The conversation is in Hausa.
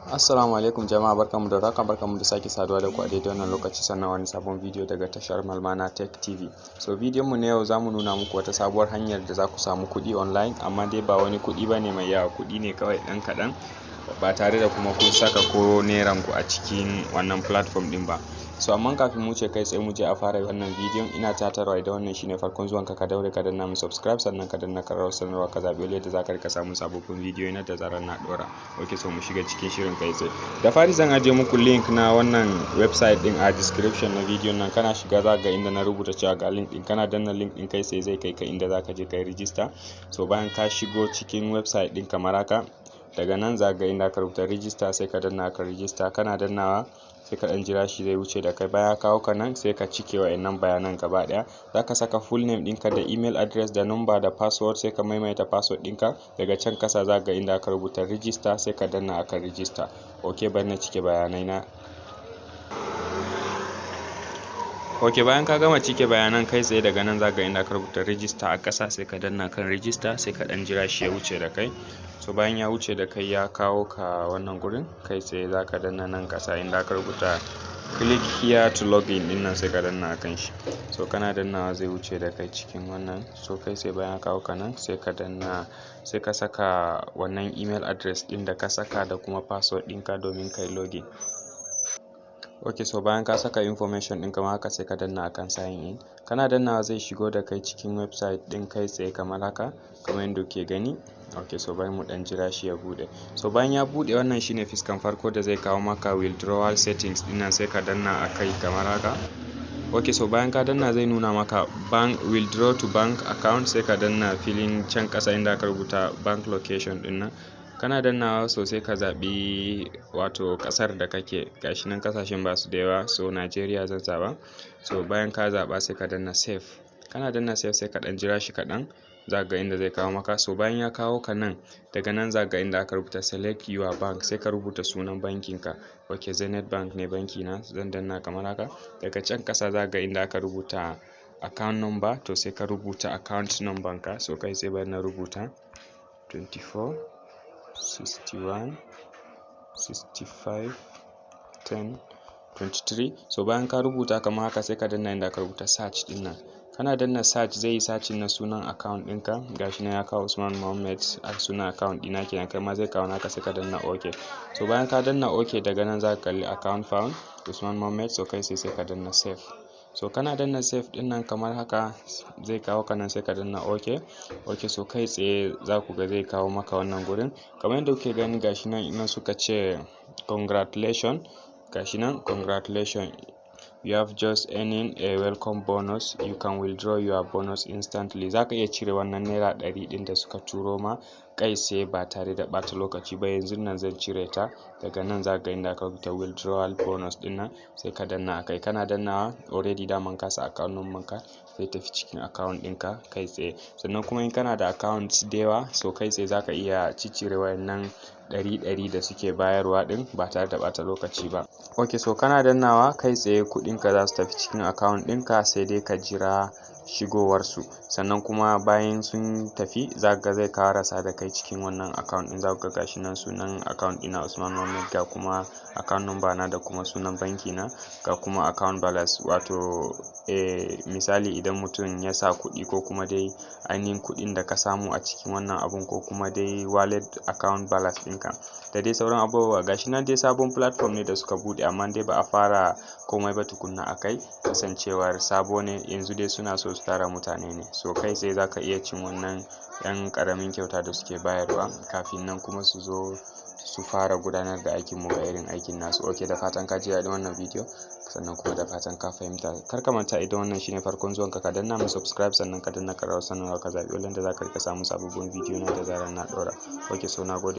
Assalamu alaikum jama'a, barkanmu da warhaka, barkanmu da sake saduwa da ku a daidai wannan lokaci, sannan wani sabon bidiyo daga tashar Malmana Tech TV. So bidiyon mu na yau, zamu nuna muku wata sabuwar hanyar da za ku samu kuɗi online, amma dai ba wani kuɗi bane mai yawa, kuɗi ne kawai ɗan kaɗan, ba tare da kuma kun saka ko neran ku a cikin wannan platform ɗin ba. So amma kafin mu wuce kai tsaye mu je a fara wannan bidiyon, ina tatarwa idan wannan shine farkon zuwan ka, ka daure ka danna mu subscribe, sannan ka danna karrawar sanarwa, ka zaɓi yadda za ka rika samun sababbin bidiyo na da zarar na ɗora. Ok, so mu shiga cikin shirin kai tsaye. Da fari zan ajiye muku link na wannan website din a description na bidiyon nan. Kana shiga za ga inda na rubuta cewa ga link din. Kana danna link din, kai sai zai kai ka inda za ka je kai register. So bayan ka shigo cikin website din kamar haka, daga nan za ga inda ka rubuta register, sai ka danna ka register. Kana dannawa, sai ka dan jira shi, zai wuce da kai. Baya kawo ka nan, sai ka cike wa'annan bayanan gaba daya. Zaka saka full name ɗinka da email address da number da password, sai ka maimaita password ɗinka. Daga can kasa za ga inda aka rubuta register, sai ka danna akan register. Ok, bari na cike bayanai na. Ok, bayan ka gama cike bayanan, kai tsaye daga nan za ga inda aka rubuta register a ƙasa, sai ka danna kan register, sai ka dan jira shi ya wuce da kai. So bayan ya wuce da kai, ya kawo ka wannan gurin, kai tsaye za ka danna nan ƙasa inda aka rubuta "Click here to login" din nan, sai ka danna akan shi. So kana dannawa, zai wuce da kai cikin wannan. So kai sai bayan kawo ka nan, sai ka danna, sai ka saka wannan email address din da ka saka da kuma password ɗinka domin kai login. Ok, so bayan ka saka information ɗin kamar haka, sai ka danna akan sign in. Kana dannawa, zai shigo da kai cikin website ɗin kai tsaye kamar haka, kamar yadda kuke gani. Ok, so bari mu dan jira shi ya bude. So bayan ya bude, wannan shine fiskan farko da zai kawo maka, withdrawal settings ɗin nan, sai ka danna akai kamar haka. Ok, so bayan ka danna, zai nuna maka bank withdraw to bank account, sai ka danna filin can ƙasa inda aka rubuta bank location ɗin nan. Kana dannawa, so sai ka zaɓi wato ƙasar da kake. Gashi nan ƙasashen ba su da yawa, so Najeriya zan zaɓa. So bayan ka zaɓa, sai ka danna save. Kana danna save, sai ka ɗan jira shi kaɗan, za ga inda zai kawo maka. So bayan ya kawo ka nan, daga nan za ga inda aka rubuta "Select your bank", sai ka rubuta sunan bankin ka. Ok, Zenith Bank ne banki na, zan danna kamar haka. Daga can ƙasa za ga inda aka rubuta account number, to sai ka rubuta account number ka. So kai sai bari na rubuta 24 61 65 10 23. So bayan ka rubuta kamar haka, sai ka danna inda aka rubuta search din nan. Kana danna search, zai yi searching na sunan account ɗinka. Gashi nan ya kawo Usman Muhammad a sunan account ɗina kenan, kai ma zai kawo naka, sai ka danna OK. So bayan ka danna OK, daga nan za ka kalli "Account found, Usman Muhammad". So kai sai ka danna save. So kana danna save din nan kamar haka, zai kawo ka nan, sai ka danna OK. OK, so kai tsaye za ku ga zai kawo maka wannan gurin kamar yadda kuke gani. Gashi nan nan suka ce congratulation. Gashi nan, "Congratulation, you have just earning a welcome bonus. You can withdraw your bonus instantly." Zaka iya cire wannan ₦100 ɗin da suka turo ma kai tsaye ba tare da ɓata lokaci ba. Yanzun nan zan cire ta. Daga nan za ga inda aka rubuta withdrawal bonus ɗin nan, sai ka danna a kai. Kana dannawa, already daman ka sa account number ka, zai tafi cikin account ɗinka kai tsaye. Sannan kuma in kana da account da yawa, so kai tsaye zaka iya ciccire wayannan ɗari ɗari da suke bayarwa ɗin ba tare da ɓata lokaci ba. Ok, so kana dannawa, kai tsaye kuɗinka za su tafi cikin account ɗinka, sai dai ka jira shigowarsu. Sannan kuma bayan sun tafi, za ga zai karasa da kai cikin wannan account ɗin. Za ku ga gashi nan sunan account ɗina Usman Muhammad, ga kuma account number na da kuma sunan banki na, ga kuma account balance, wato misali idan mutum ya sa kuɗi ko kuma dai ainihin kuɗin da ka samu a cikin wannan abun, ko kuma dai wallet account balance ɗinka da dai sauran abubuwa. Gashi nan dai sabon platform ne da suka buɗe, amma dai ba a fara komai ba tukunna a kai, kasancewar sabo ne. Yanzu dai suna so su tara mutane ne. So kai sai zaka iya cin wannan ɗan ƙaramin kyauta da suke bayarwa, kafin nan kuma su zo su fara gudanar da aikin, mu ga irin aikin nasu. Ok, da fatan ka ji daɗin wannan bidiyo, sannan kuma da fatan ka fahimta. Kar ka manta, idan wannan shine farkon zuwan ka, ka danna mu subscribe, sannan ka danna ƙararrawar sanarwa, ka zaɓi wanda za ka rika samun sababbin bidiyo na da zarar na ɗora. Ok, so na gode.